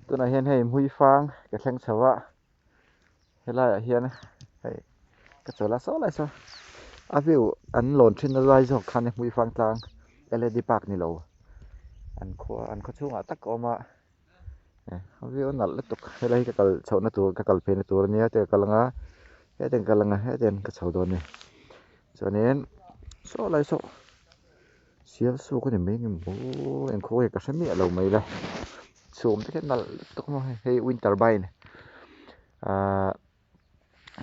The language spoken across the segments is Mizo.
Tunah hian hei hmuifang ka thleng chho a, helaiah hian hei ka chawl a saw lai saw a view an lawn thin na lai zawk khan hmuifang tlang led park ni lo an khua an khaw chhungah tak a awm a a view a nalh lutuk helai hi ka kal chhoh na tur ka kal phei na tur ania hetiang ka kal anga hetiang ka kal anga hetiang ka chho dawn a ni chuanin saw lai saw. Sial suk a ni mai nge maw eng khaw nge ka hre miah lo mai le chhum te khian nalh lutuk maw hei hei wind turbine ahh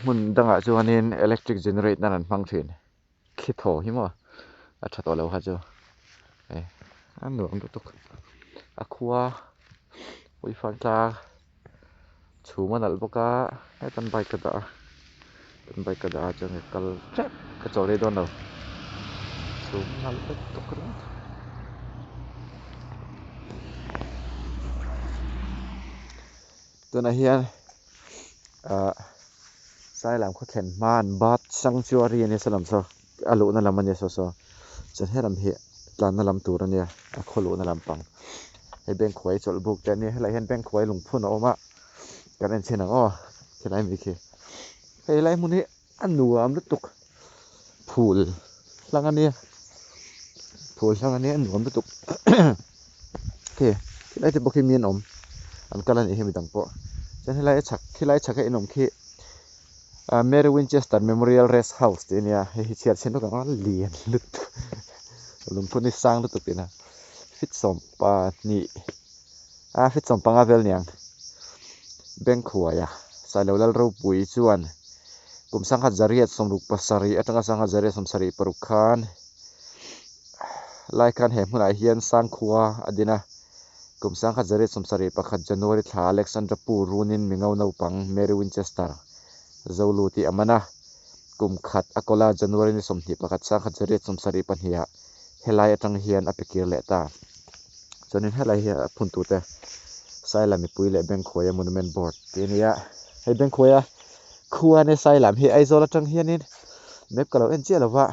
hmun dangah chuanin electric generate nan an hmang thin thli thaw hi maw a tha tawh lo kha chu eh a nuam lutuk a khua uifang tlang chhum a nalh bawk a hetan bike ka dah a kan bike ka dah a chuan ka kal tep ka chawl rei dawn lo chhum nalh lutuk ringawt. Tunah hian ah Sailam khaw thlen hma an bat sanctuary a nia saw lam saw a luhna lam a nia saw saw chuan helam hi tlanna lam tur a nia a khaw luhna lampang hei bank huai chawlh buk te a nia helaiah hian bank huai lungphun a awm a kan en chhin ang aw helai mi khi hei lai hmun hi a nuam lutuk phul hlang a nia phul hlang a nia a nuam lutuk khi helai te pawh khi mi an awm an kal a nih hi midang pawh chuan helai a chhak helai chhak a inawm khi ah Mary Winchester Memorial Rest House tih a nia hei hi chhiar chhin vek ang a lian lutuk lungphun hi sang lutuk tihna feet 12 a feet 15 vel niang bank huaia Sailo Lalropui chuan kum 1967 atanga 1976 khan lai khan he hmunah hian Sangkhua a din a. Kum 1971 January thla Alexandra Pu runin Mingo naupang Mary Winchester Zolu tih a man a. Kum khat a kawla January ni 21 1972 ah helai atang hian a pe kir leh ta. Chuanin helai hi a phuntute Sailam mipui leh Bengkhuaia Monument Board tih a ni a. Hei Bengkhuaia khua ania Sailam hi Aizawl atang hianin map ka lo en chiah lova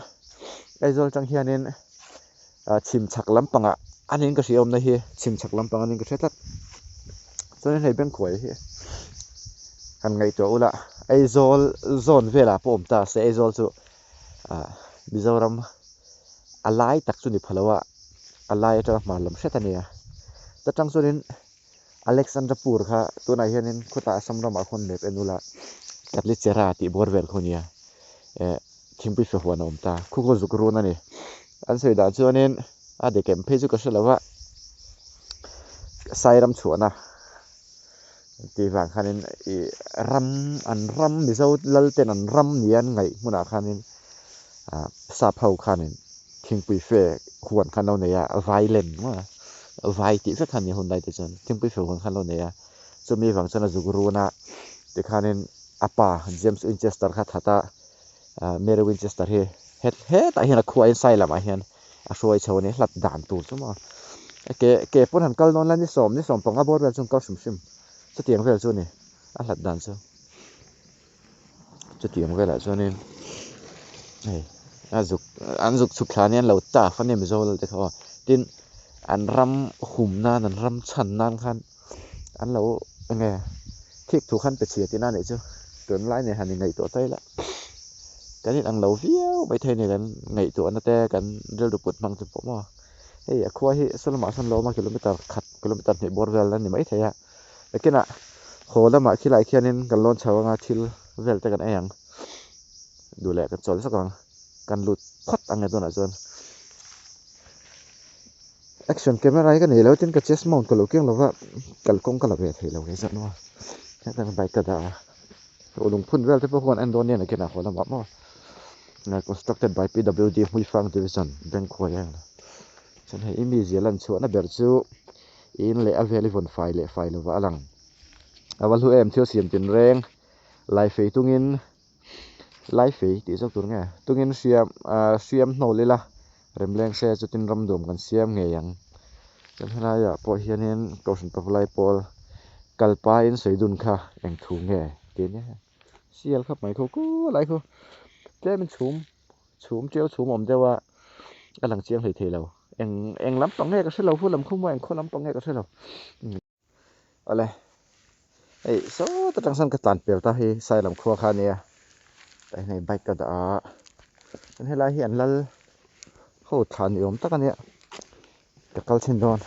Aizawl atang hianin chhim chhak lampangah a niin ka hria awmna hi chhim chhak lampang a niin ka hria tlat chuanin hei Bengkhuai hi han ngaihtuah ula Aizawl zawn velah pawh awm ta se Aizawl chu ah Mizoram a lai tak chu ni pha lo a a lai atanga hmar lam hret a nia ta tang chuanin Alexandrapur kha tunah hianin khawtah Assam ramah khawn map en ula Katlichera tih bawr vel khaw nia eh thingpui fe huan a awm ta khu khaw zuk run a ni an sawi dan chuanin a dekem phei chu ka hre lo va Sairam chhuahna tih vang khanin ih ram an ram Mizo lal ten an ram nia an ngaih hmunah khanin ah sap ho khanin thingpui fe huan khan lo nei a vai lem vai tih vek kha a ni hun lai te chuan thingpui fe huan khan lo nei a chumi vang chuan a zuk run a tikhanin a pa James Winchester kha that a ah Mary Winchester hi hetah hian a khuain Sailamah hian. a hruai chho a ni hlat dan tur chu maw ke ke pawn han kal dawn la ni sawm ni sawm panga bawr vel chu an kal hrim hrim chutiang vel chu a ni a hlat dan chu chutiang velah chuanin hei a zuk an zuk chhuk thla ania an lo taf ania mizo lal te kha aw tin an ram hum nan an ram chhan nan khan an lo eng nge thik thu khan pe chhia tihna a nih chu tunlai nen han inngaihtuah ta ila kan inang lo viau maithei a ni kan ngaihtuahna te kan rilru put hmang chu pawh maw hei a khua hi saw lamah sawn lo awm a kilometer khat kilometer hnih bawr vel a ni maithei a nakinah haw lamah khilaiah khianin kan lawn chho anga thil vel te kan ei ang duh leh kan chawl zawk ang kan lut phawt ang e tunah chuan. Action camera hi ka nei lo tin ka chest mount ka lo keng lova kalkawng ka la ve thei lo kei zawk maw hetiang bike ka dah a aw lungphun vel te pawh khuan en dawn nia nakinah haw lamah maw constructed by P_W_D Hmuifang division bank khuai a chuan hei i mizia lan chhuahna ber chu in leh a vel i vawn fai leh fai lovah a lang a va hlu em thil siam tinreng lai fei tungin lai fei tih zawk tur nge tungin hriam ah hriam hnawl ila Remleng se chutin ram nuam kan siam ngei ang. Chuan helaiah pawh hianin Kohhran Pavalai pawl kalpain sawi dun kha eng thu nge tih ania sial khawp mai khaw ku lai khu tlemin chhum chhum ṭiau chhum awm deuh a a lang chiang hlei thei lo eng eng lampang nge ka hre lo hu lam khu maw eng khaw lampang nge ka hre lo. Awle hei sawt atang sawn ka tlan pel ta hei Sailam khua kha ania tah hian hei bike ka dah a chuan helai hi an lal ho thla ni awm tak ania ka kal chhin dawn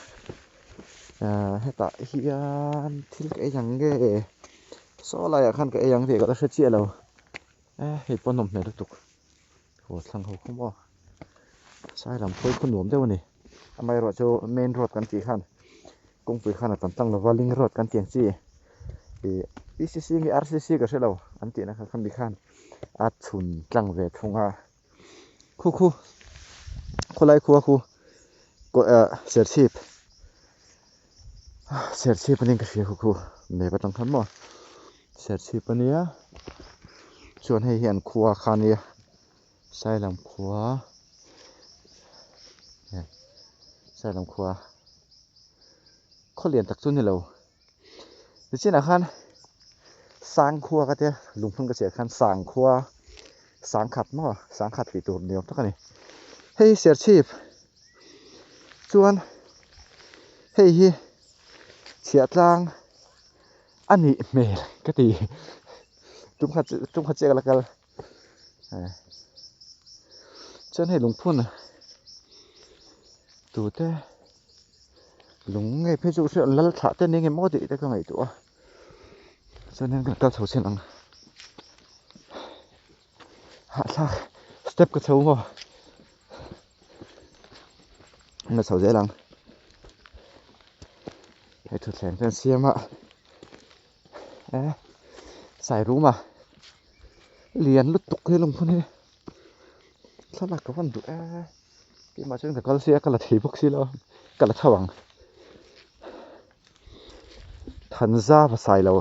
ahh hetah hian thil ka ei ang nge saw laiah khan ka ei ang tih ka la hre chiah lo eh hei pawh a nawm hmel lutuk haw thlang ho khaw maw Sailam khawi khaw nuam deuh a ni amaherawh chu main road kan tih khan kawngpui khan a tam tlang lova link road kan tih ang chi ih P C C nge R C C ka hre lo an tihna kha khami khan a chhun tlang ve thung a khu khu khawlai khua khu ah serchhip serchhip a nia ka hria khu khu map atang khan maw serchhip a nia chuan hei hi an khua kha a nia Sailam khua Sailam khua khaw lian tak chu a ni lo nichinah khan Sangkhua ka tia lungphun ka chhiah khan Sangkhua Sangkhat maw Sangkhat tih tur ni awm tak a ni hei hi Serchhip chuan hei hi Chhiahtlang a nih hmel ka ti tumkhat tumkhat chiah ka la kal. Chuan hei lungphun tute lung ngei phei chu hriat lal thlah te ni engemaw tih te ka ngaihtuah a chuan hian kan kal chho chhin ang hahthlak step ka chho maw an la chho zel ang hei thutthleng te an siam a eh sai rum a. Lian lutuk hi lungphun hi thlalak ka van duh e keimah chuan ka kal sia ka la thei bawk si lo ka la tho ang Thanza va sai lo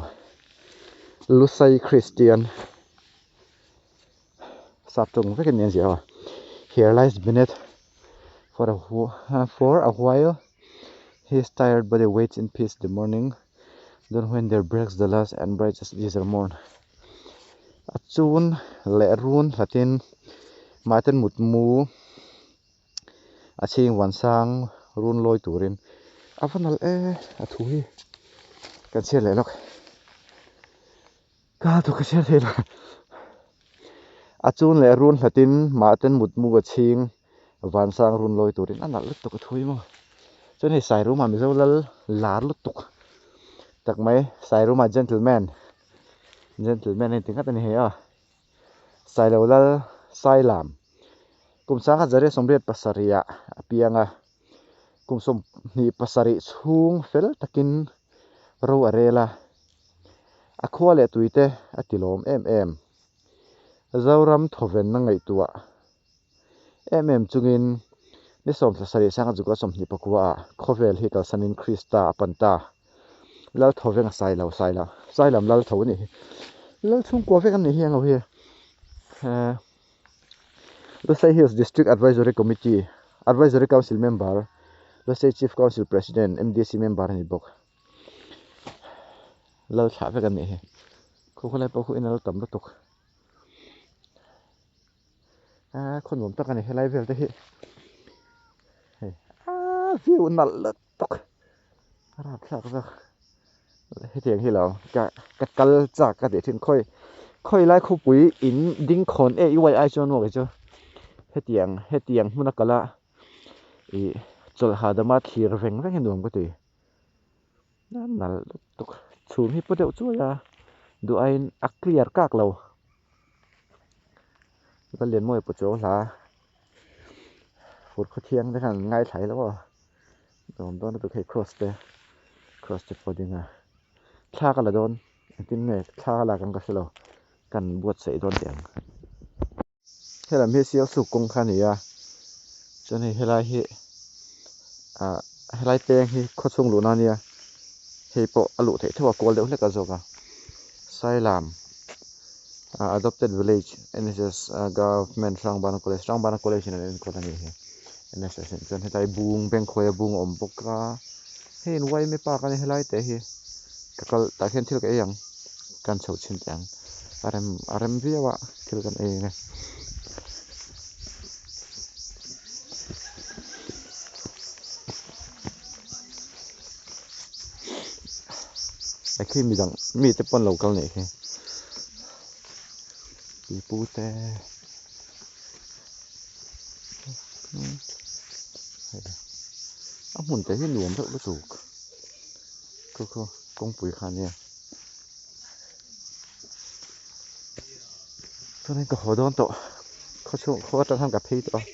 Lusai Christian sap tawng vek a ni ang ziah a here lies beneath for a for a while his tired body waits in peace the morning Then when there breaks the last and brightest diesel morn a chun leh run hlatin mahten mutmu a chhing vansang run lawi turin a va nalh e a thu hi kan chhiat leh lawk ka thu ka chhiat thei lo a chun leh run hlatin mahten mutmu a chhing Vansang run lawi turin a nalh lutuk a thui maw. Chuan hei Sairuma Mizo lal lar lutuk tak mai Sairuma gentleman gentleman a inti nghat a ni hei a. Sailo lal Sailam kum sangkhat zariat sawmriat pasarih ah a piang a, kum 27 chhung fel takin ro a rel a, a khua leh tuite a ti lawm em em. Zoram thawvenna ngaihtuah Em em chungin ni 17 sanga zuka 24 ah khawvel hi kalsanin Krista a pan ta. Lal tho veng a sai lo, sai lo, sai lam lal tho a nih hi. Lal chhungkua vek an nih hi ang lo hi. Lusei Hills District Advisory Committee, Advisory Council Member, Lusei Chief Council President, MDC Member a ni bawk. Lal thlah vek an nih hi. Khu khawlai pawh khu in a lo tam lutuk. A khaw nuam tak a ni helai vel te hi hei a view nalh lutuk a rapthlak zawk hetiang hi lo ka ka kal chak ka tih thin khawi khawi lai khawpui in ding khawn e uai ai chuan maw kei chu hetiang hetiang hmun a kal a ih chawlh hahdama thlir veng veng hi nuam ka ti a nalh lutuk chhum hi paw deuh chuai a duh aiin a clear kak lo. Ka lian mawi pawh chuang hla fur khaw thiang te khan an ngaithla ilo aw nuam dawn lutuk hei cross te cross te pawh a ding a thla ka la dawn engtin nge thla ka lak ang ka hrelo kan buatsaih dawn teh ang helam hi sialsuk kawng kha a ni a chuan hei helai hi ah helai peng hi khawchhung luhna a nia hei pawh a luh theih theuh a kual deuh hlek a zawk a sailam. Adopted village N_S_S government Hrangbana college Hrangbana college in an enkawl a nih hi N_S_S in chuan hetlai bung bank khawi a bung a awm bawk a hei in yma park a nia helai te hi ka kal tah hian thil ka ei ang kan chho chhin teh ang a rem a rem viau a thil kan ei ang e. A khi midang mite pawn lo kal nih khi pipu te a hmun te hi nuam deuh lutuk khu khu kawngpui kha ania chuanin ka haw dawn tawh khaw chhung khaw atang khan ka phei tawh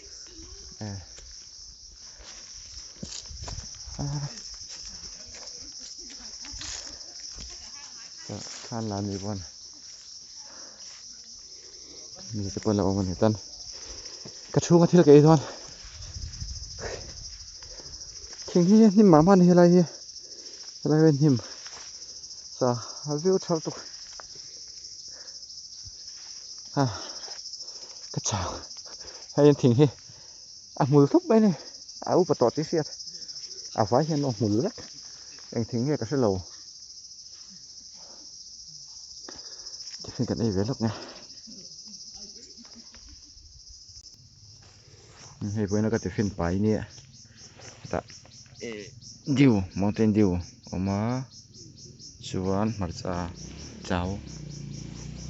a khan la ni pawn mi te pawn a awm a ni tan ka chhunga thil ka ei dawn thing hi hnim mah mah a ni helai hi helai hi hnim sa a viau tha lutuk a ka chau hei an thing hi a hmul thlup mai a ni a upa tawh tih hriat a vai hian a hmul vek eng thing nge ka hre lo tiffin kan ei ve lawk nge hei pawhin ka tiffin pai nia hetah dew mountain dew a awm a chuan hmarcha chau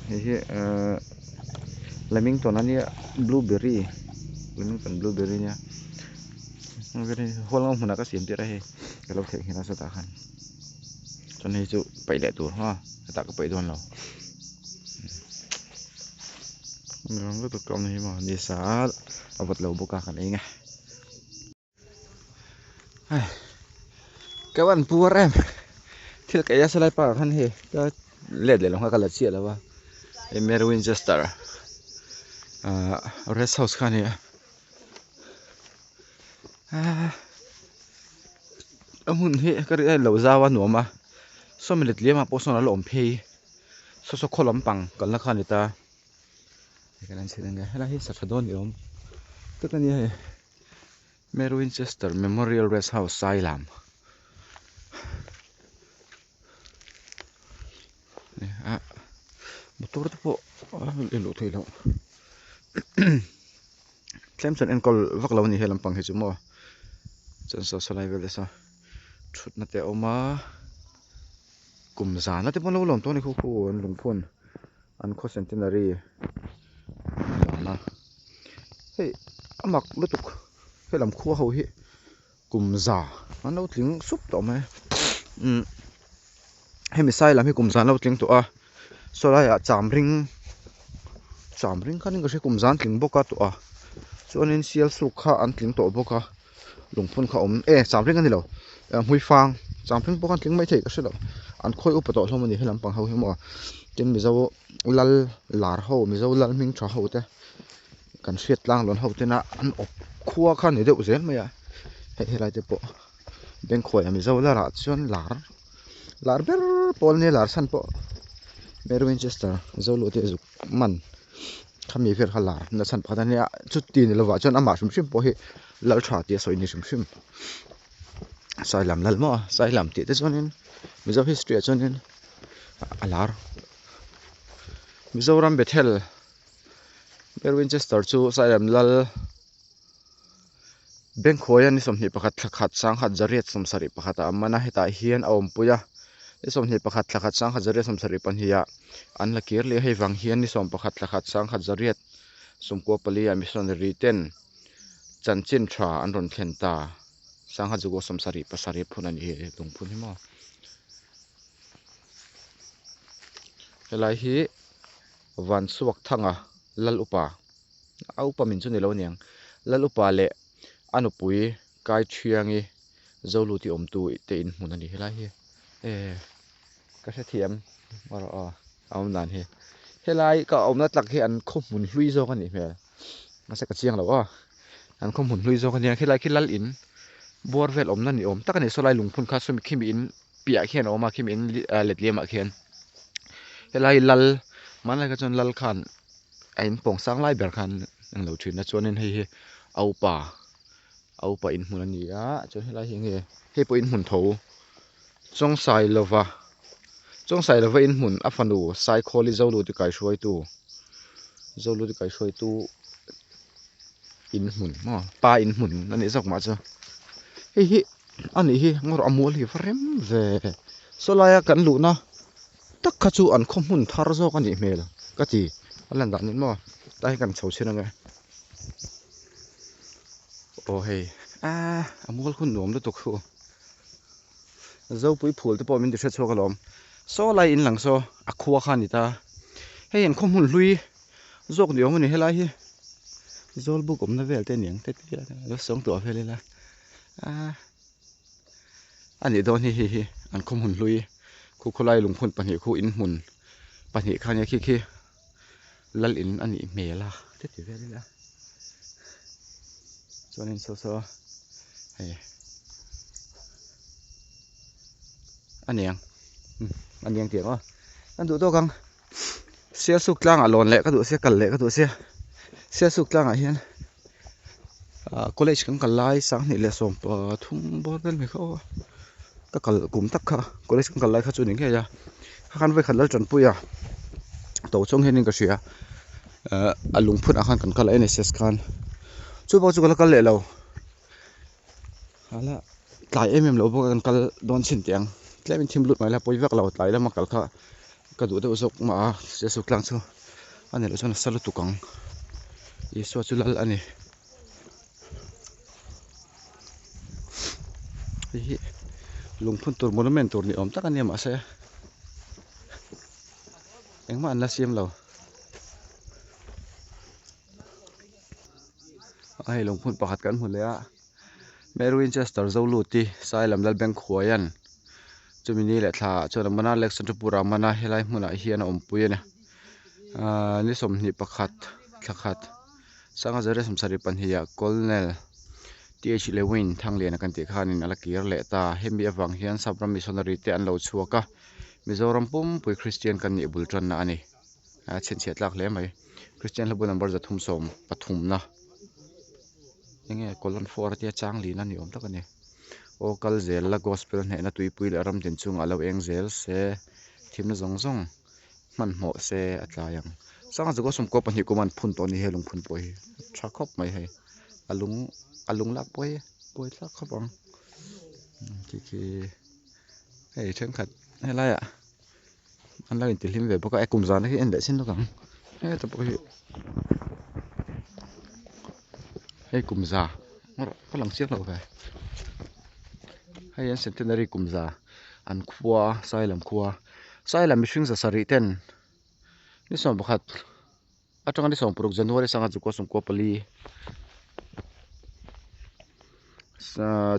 hei hi ehh lamington ania blueberry lamington blueberry ania hualngo hmunah ka siam tir a hei ka lo theihnghilh a sawtah khan chuan hei chu paih leh tur maw hetah ka paih dawn lo nuam lutuk ka awm hi maw ni sa a vawt lo bawk a kan ei nge hei ka van puar em thil ka ei a salai park ah khan hei ka let leh lo kha ka la chiah lo a hei Mary Winchester ahh rest house kha a ni a. A hmun hi ka rin lo zau a nuam a sawmi let liam ah pawh sawn a la awm phei saw saw khaw lampang kalna kha a ni ta kan en chhin ang e helai hi sa tha dawn ni awm tak a nia hei Mary Winchester Memorial Rest House Sailam motor te pawh a luh theih loh. Tlem chuan enkawl vak lo a ni he lampang hi chu maw chuan saw saw lai vel te saw thutna te a awm a kum zana te pawh an lo lawm tawh a ni khaw khu an lungphun an khaw centenary zana hei a mak lutuk helam khua ho hi kum za an lo tling sup tawh mai umm hemi sai lam hi kum za an lo tling tawh a saw laiah cham ring cham ring khan in ka hria kum za an tling bawk a tawh a chuanin sial suk kha an tling tawh bawk a lungphun kha a awm e cham ring a ni lo hmuifang cham ring pawh kha an tling maithei ka hre lo an khawi upa tawh hlawm a ni he lampang ho hi maw tin mizo lal lar ho mizo lal hming tha ho te. Kan hriat tlang lawn ho tena an awp khua kha ni deuh zel mai a hei helai te pawh bengkhuai a mizo lar ah chuan lar lar ber pawl ania lar chhan pawh Mary Winchester Zoluah te zuk man khami vel kha lar na chhan pakhat ania chuti ni lovah chuan amah hrim hrim pawh hi lal tha tia sawi a ni hrim hrim Sailam lal maw Sailam tih te chuanin Mizo history ah chuanin a lar Mizoram Bethel. Mary Winchester chu Salem lal Bengkhuaia ni 21 thla khat sangkhat zariat 71 ah a man a hetah hian a awmpui a ni 21 thla khat sangkhat zariat 72 ah an la kir leh a hei vang hian ni 11 thla khat sangkhat zariat 94 ah missionary ten chanchin tha an rawn thlen ta sangkhat zukua 77 phun a ni hi lungphun hi maw helai hi. Van Suak Thanga Lal Upa, a upa min chu ni lo aniang, Lal Upa leh a nupui Kai Thiangi Zoluti awmtu te in hmun a ni helai hi e ka hrethiam erawh aw a awm dan hi helai ka awmna tlak hi an khaw hmun hlui zawk a nih hmel mahse ka chiang lo aw an khaw hmun hlui zawk a nia khilai khi lal in buar vel awmna ni awm tak a ni sawlai lungphun kha sawmi khimi in piah khian a awm a khimi in letliamah khian helai lal hmanlai kha chuan lal khan a in pawng sang lai ber khan englo thin a chuanin hei hi a upa a upa in hmun a ni a chuan helai hi enge hei pawh in hmun tho Chawngsailova Chawngsailova in hmun a fanu Saikhawli Zoluti kaihruaitu Zoluti kaihruaitu in hmun maw pa in hmun a nih zawk mah chu hei hi. a nih hi ngawr a mual hi va rem ve saw laia kan luhna tak kha chu an khaw hmun thar zawk a nih hmel ka ti a lan dan in maw tlai hi kan chho chhin ange aw hei ah a mual hun nuam lutuk chu Zopui phul te pawh min ti hre chhuak alawm saw lai in lang saw a khua kha a ni ta hei an khaw hmun hlui zawk ni awm a ni helai hi zawlbuk awmna vel te aniang te ti a lo sawng tuah vel ila ah a nih dawn hi hei hi an khaw hmun hlui khu khawlai lungphun pahnih khu in hmun pahnih kha ania khi khi lal in a nih hmel a te ti vel ila chuanin saw saw hei a niang a niang tih ang aw kan duh tawk ang Sialsuk tlangah lawn leh ka duh sia kal leh ka duh sia Sialsuk tlangah hian ah college kan kal lai sanghnih leh sawm pathum bawr vel mai kha aw ka kal kum tak kha college kan kal lai kha chu ni ngei a kha khan vawikhat lal tanpui a to chawng hianin ka hria ah a lungphun ah khan kan kal a N_S_S khan chu pawh chu ka la kal leh lo hala tlai em em lo bawk a kan kal dawn chhin teh ang tlem in thim lut mai la pawi vak lo tlai lama kal kha ka duh deuh zawk mah a Jesu tlang chu a ni loh chuan a sa lutuk ang Isua chu lal a ni hei hi lungphun tur monument tur ni awm tak a nia mahse engmah an la siam lo. A hei lungphun pakhat kan hmu leh a Mary Winchester Zoluti Sailam Lalbengkhuaia'n chumi ni leh thla ah chuan a man a Alexandrapur ah a man a helai hmunah hian a awmpui a ni ahh ni sawmhnih pakhat thla khat sanga zariat sawmsarih pahnih ah Colonel T H Lewin Thangliana kan tih khanin a la kir leh ta hemi avang hian Sapram missionary te an lo chhuak a Mizoram pumpui Christian kan nih bul tanna a ni. A chhinchhiah tlak hle mai Christian hlabu number zathum sawm pathumna enge colon four a tia chang lin a ni awm tak a ni aw kal zel la gospel hnehna tuipui leh ram din chungah lo eng zel se thimna zawng zawng hmanhmawh se a tlai ang sanga chu sawmkua pahnih kum an phun tawh a ni he lungphun pawh hi tha khawp mai hei a lung a lung lak pawh hi buai thlak khawp ang khi khi hei thenkhat helaiah. An lo intihlim ve bawk a e kum zan hi en leh sin lawk ang heta pawh hi hei kum za ka lang chiang lo ve hei an centenary kum za an khua Sailam khua Sailam mihring za sarih ten ni sawm pakhat atanga ni sawm paruk January sangha chu kaw sawmkua pali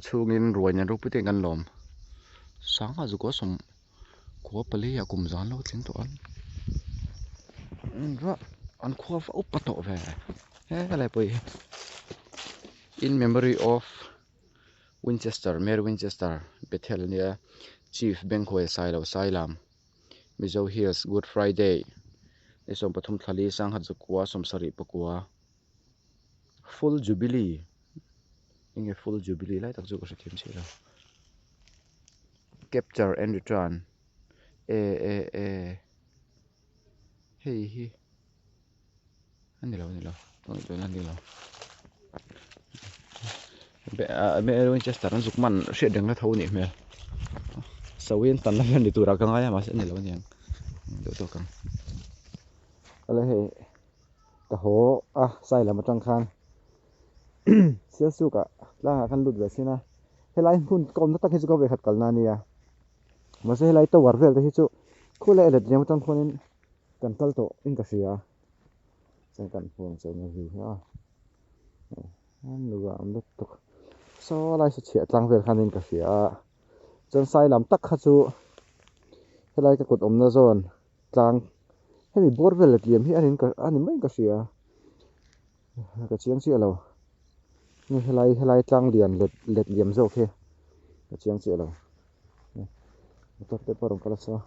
chhungin ruai nen ropui te in kan lawm sangha chu kaw sawm. Khua pali ah kum zan lo tling tawh ang an khua va upa tawh ve he helai pawh hi in memory of Winchester Mary Winchester Bethel ania chief Bengkhuai Sailo Sailam Mizo Hills Good Friday ni sawmpathum thlali sangha zakua sawmsarih pakua full jubilee enge full jubilee lai tak chu ka hrethiam chiah lo. Capture and return e e e hei hi a ni lo a ni lo a ni lo Winchester an zuk man hriat reng na tho a nih hmel sawiin tan na vel ni turah ka ngai a mahse a ni lo a niang deuh tawk ang awle hei ka haw a sai lam atang khan Sialsuk ah tlangah khan lut ve sin a. Helai hmun ka awmna tak hi chu ka vekhat kalna a nia. Mahse helai tower vel te hi chu khulai a let liam atang khuanin kan kal tawh in ka hria. Chuan kan hmu ang che nia view hi a. An luah ang lutuk. Saw lai saw chhiah tlang vel khan in ka hria a. Chuan sai lam tak kha chu helai ka kut awmna zawn tlang hemi bawr vel let liam hi a ni mai in ka hria. Ka chiang chiah lo nge helai helai tlang lian let let liam zawk hi ka chiang chiah lo motor te pawh a rawn kal a saw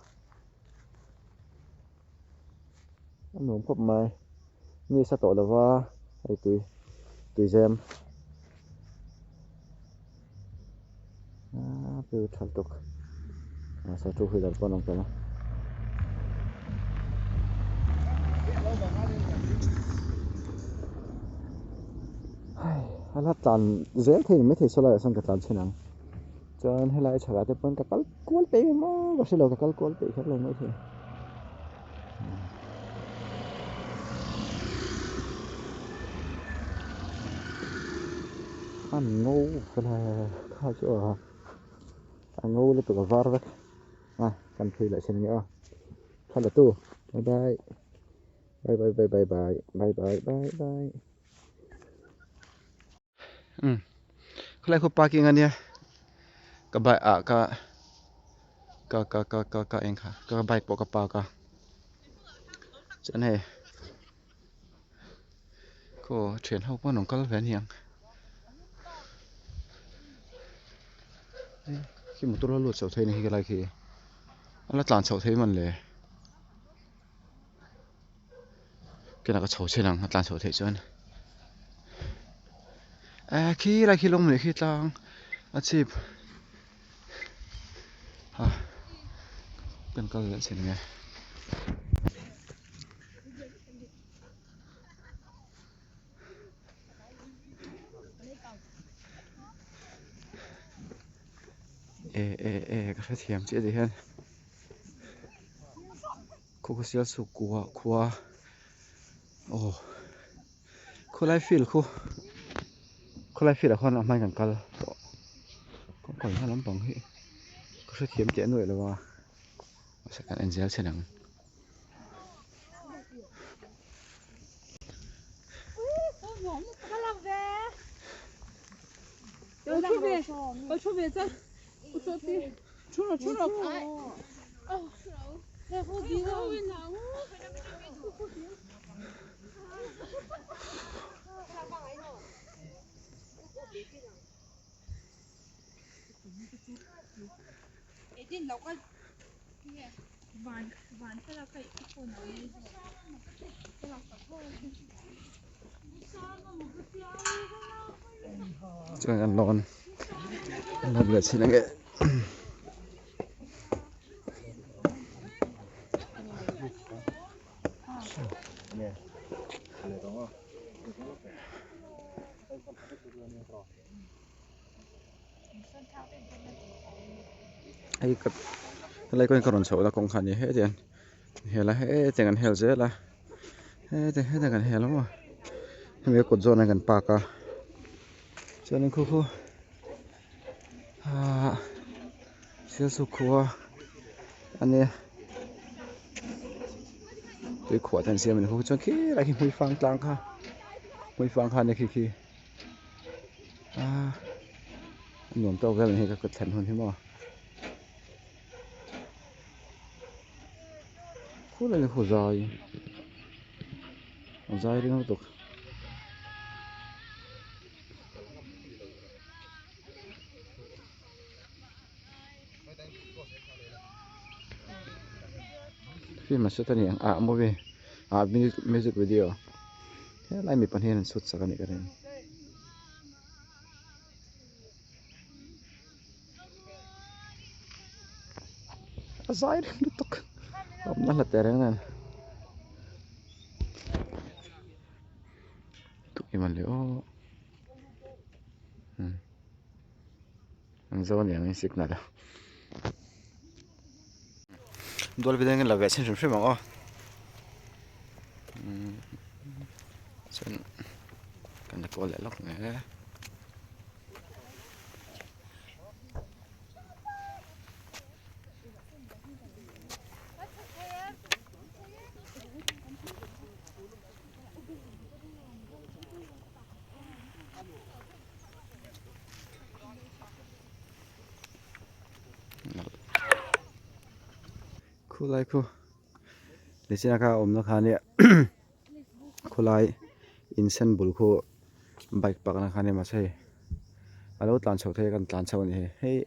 a nuam khawp mai ni sa tawh lo va hei tui tui zem aaa view tha lutuk mahse two wheeler pawh an awm hlawm a. Hei a la tlan zel thei ni maithei saw laiah sawn ka tlan chhin ang. Chuan helai chhakah te pawn ka kal kual peih em aw ka hrelo ka kal kual peih kher lo maithei. A ngo fel a kha chu a a ngo lutuk a var vek a kan phei leh sin ang e aw thla la tu bye bye bye bye bye bye bye bye bye bye. Umm khawlai khu parking ania ka bike ah ka ka ka ka ka ka eng kha ka bike pawh ka park a chuan hei khaw thian ho pawh an rawn kal ve aniang khi motor a lut chho thei a ni helai khi a la tlan chhoh thei mawn le Kena ka chho chhin ang a tlan chhoh theih chuan eh khi lai khi lawng leh khi tlang a chhip a kan kal leh chhin ang e. Eh eh eh ka hrethiam chiah tih hian. Khawkhawsial chhuk kua khua aw khawlai field khu khawlai field ah khuan a hmain kan kal tawh kawngka hma lampang hi ka hrethiam teh nuaih lo a mahse kan en zel chhin ang. Chuan an lawn an lawn leh chhin ang e. Hei ka helai kawng hi ka rawn chhoh na kawng kha a ni hetiang hel a hetiang an hel zel a hetiang hetiang kan hel a maw hemi a kawt zawnah hian kan park a chuanin khu khu ahh sialsuk khua a nia tui khuah te an siam a ni khu chuan khilai khi hmuifang tlang kha hmuifang kha a nia khi khi. A nuam tawk vel hi ka kut thlen hun hi maw khulai hi khu zai a zai ring lutuk film a set a ni ang ah movie ah music video. Helai mipa hian an chhut sak a nih ka ring. A zai reng lutuk awmna hla teh reng nen tukin an leh aw an zo aniang in signal a dual video in la ve chhin hrim hrim ang aw chuan kan la kawl leh lawk nge. Khulai khu nichina kha awmna kha nia khulai in sen bul khu bike park na kha nia mahse hei a lo tlan chho thei a kan tlan chho a ni hei hei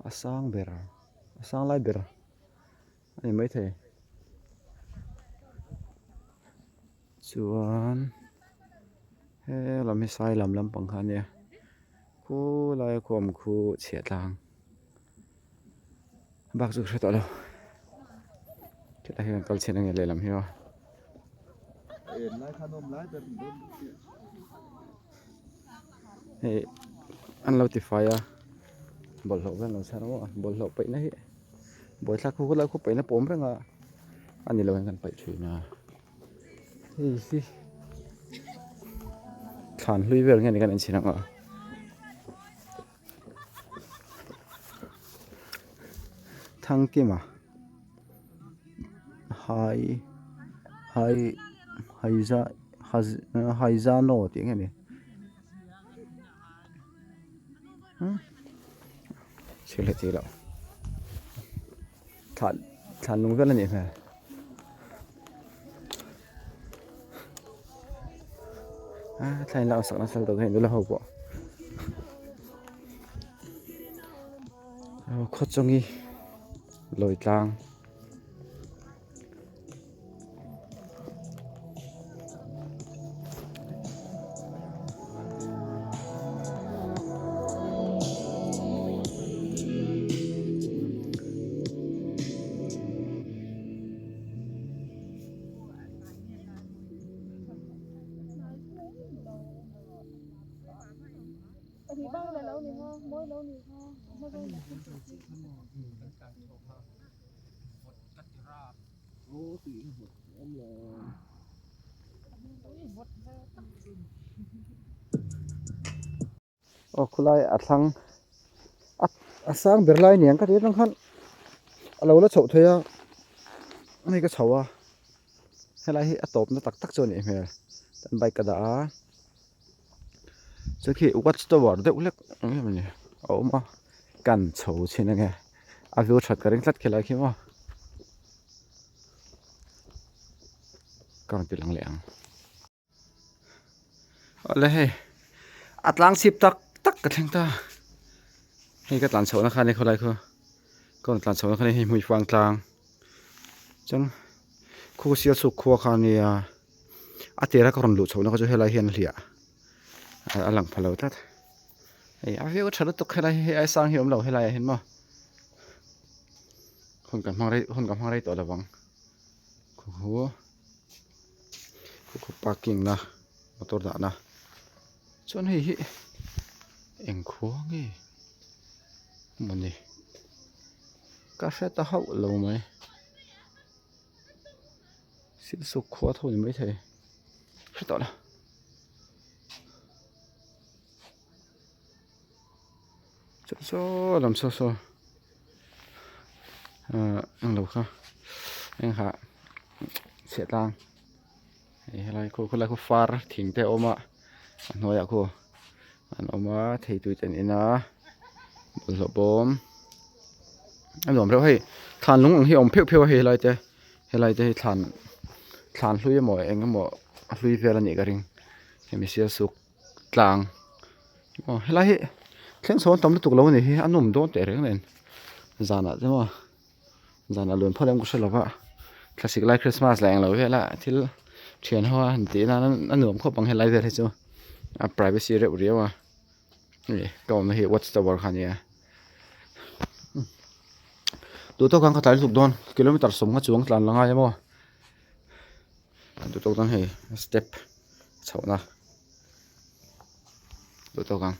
a sang ber a sang lai ber a ni maithei chuan he lam hi sai lam lampang kha a nia khulai a khawm khu chhiah tlang bak chu ka hre tawh lo helai hian kal chhin a nge lehlam hi aw. Hei an lo tifai a. Bawlhhlawh vel an lo chhar a maw bawlhhlawh paihna hi buaithlak khu khawlai khu paihna pawm reng a a ni lo hian kan paih thin a hei hi thlan hlui vel nge ni kan enchhin ang a. Thangkima hai hai haiza haizano tih nge ni. Thil heti loh thlan thlan lung vel a nih hmel a thla in laksak nasa lutuk hei nula ho pawh khaw chungi lawi tlang. Aw khulai a thlang a a sang ber lai aniang ka ti atang khan a lo la chhoh thei a hei ka chho a helai hi a tawp na tak tak chu a nih hmel chuan bike ka dah a chu khi watch tower deuh hlek eng nge mawni a awm a kan chho chhin ange a view that ka ring tlat khilai khi maw. Ka rawn ti lang leh ang. Awle hei a tlang chhip tak tak ka thleng ta hei ka tlan chhohna kha a ni khawlai khu ka rawn tlan chhohna kha a ni hei hmui fang tlang chuan khu sial chhuk khua kha a nia a tira ka rawn luh chhohna kha chu helai hian a hliah a lang pha lo tlat hei a view a tha lutuk helai hi hei ai sang hi a awm lo helaiah hian maw. Hun kan hmang rei hun kan hmang rei tawh lovang khu khu khu parking na motor dah na chuan hei hi eng khua nge mawni ka hre ta hauh lo mai silsuk khua tho ni maithei hre tawh lo. Chaw saw lam saw saw ahh englo kha eng ha chhiah tlang hei helai khu khulai khu far thing te a awm a a hnuaiah khu an awm a thei tui te an en a bawlhhlawh bawm a nuam reuh hei thlan lung ang hi a awm pheuh pheuh a hei helai te helai te hi thlan thlan hlui emaw eng emaw a hlui vel a nih ka ring hemi sialsuk. Tlang aw helai hi thleng chho an tam lutuk lo a nih hi a nawm dawn teh reng nen zanah te maw zanah luan phawt em ka hre lo va thlasik lai christmas leh englo vel a thil thian ho a han tih nan a nuam khawp ang helai vel hi chu a privacy reuh riau a hei ka awmna hi watch tower kha a nia duh tawk ang ka tlai lutuk dawn kilometer sawmnga chuang tlan la ngai a maw duh tawk dawn hei step. Chhohna duh tawk ang.